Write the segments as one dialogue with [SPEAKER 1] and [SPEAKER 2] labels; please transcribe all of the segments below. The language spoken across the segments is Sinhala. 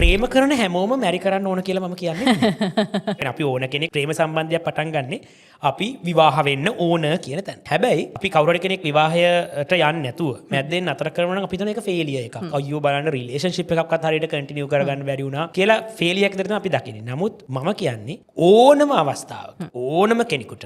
[SPEAKER 1] ප්‍රේම කරන හැමෝම මැරි කරන්න ඕන කියලා මම කියන්නේ නෑ. අපි ඕන කෙනෙක් ප්‍රේම සම්බන්ධයක් පටන් ගන්නෙ අපි විවාහ වෙන්න ඕන කියන තැන. හැබැයි අපි කවුරු හරි කෙනෙක් විවාහයට යන්නේ නැතුව මැද්දෙන් නතර කරනවා නම් අපි හිතන එක ෆේලියර් එකක්. අයියෝ, බලන්න, රිලේෂන්ෂිප් එකක්වත් හරියට කන්ටිනියු කරගන්න බැරි වුණා කියලා ෆේලියර් එකක් විතර තමයි අපි දකින්නේ. නමුත් මම කියන්නේ ඕනම අවස්ථාවක, ඕනම කෙනෙකුට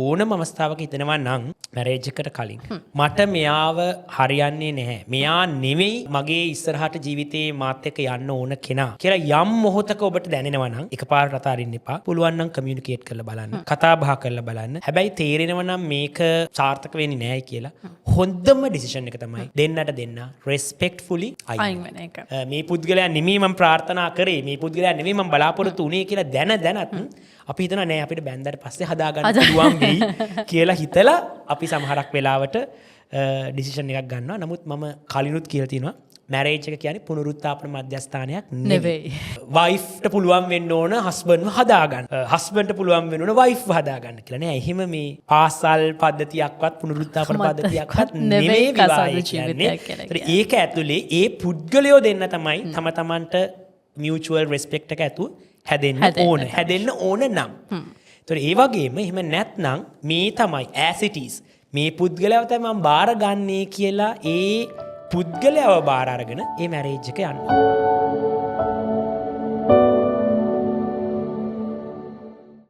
[SPEAKER 1] ඕනම අවස්ථාවක හිතෙනවා නම් මැරේජ් එකට කලින් මට මෙයාව හරියන්නේ නැහැ, මෙයා නෙවෙයි මගේ ඉස්සරහට ජීවිතේ මාත් එක්ක යන්න ඕන කෙනා කියලා යම් මොහොතක ඔබට දැනෙනවා නම් එකපාරට අතාරින්න එපා. පුළුවන් නම් කමියුනිකේට් කරලා බලන්න, කතා බහ කරලා බලන්න. හැබැයි තේරෙනවා නම් මේක සාර්ථක වෙන්නේ නැහැ කියලා, හොඳම ඩිසිෂන් එක තමයි දෙන්නට දෙන්න රෙස්පෙක්ට්ෆුලි අයින්
[SPEAKER 2] අයින් වෙන එක.
[SPEAKER 1] මේ පුද්ගලයා නෙමෙයි මම ප්‍රාර්ථනා කරේ, මේ පුද්ගලයා නෙමෙයි මම බලාපොරොත්තු වුණේ කියලා දැන දැනත් අපි හිතනවා නෑ, අපිට බැන්දට පස්සේ හදාගන්න පුළුවන් වෙයි කියලා හිතලා අපි සමහරක් වෙලාවට ඩිසිෂන් එකක් ගන්නවා. නමුත් මම කලිනුත් කියලා තියෙනවා, මැරේජ් එක කියන්නේ පුනරුත්ථාපන මධ්‍යස්ථානයක් නෙවෙයි.
[SPEAKER 2] නෙවෙයි.
[SPEAKER 1] වයිෆ්ට පුළුවන් වෙන්න ඕන හස්බන්ඩ්ව හදාගන්න, හස්බන්ඩ්ට පුළුවන් වෙන්න ඕන වයිෆ්ව හදාගන්න කියලා නෑ. එහෙම මේ පාසල් පද්ධතියක්වත් පුනරුත්ථාපන පද්ධතියක්වත්
[SPEAKER 2] නෙවෙයි
[SPEAKER 1] නෙවෙයි විවාහය
[SPEAKER 2] කසාද
[SPEAKER 1] කියන්නේ.
[SPEAKER 2] ජීවිතයක් කියලා.
[SPEAKER 1] ඒතර ඒක ඇතුලේ ඒ පුද්ගලයෝ දෙන්න තමයි තම තමන්ට මියුචුවල් රෙස්පෙක්ට් එක ඇතුව හැදෙන්න
[SPEAKER 2] හැදෙන්න
[SPEAKER 1] ඕන.
[SPEAKER 2] අවශ්‍ය.
[SPEAKER 1] හැදෙන්න ඕන නම්. ඒතර ඒ වගේම එහෙම නැත්නම් මේ තමයි as it is, මේ පුද්ගලයාව තමයි මම බාරගන්නේ කියලා ඒ පුද්ගලයාව බාර අරගෙන ඒ මැරේජ් එක යන්න.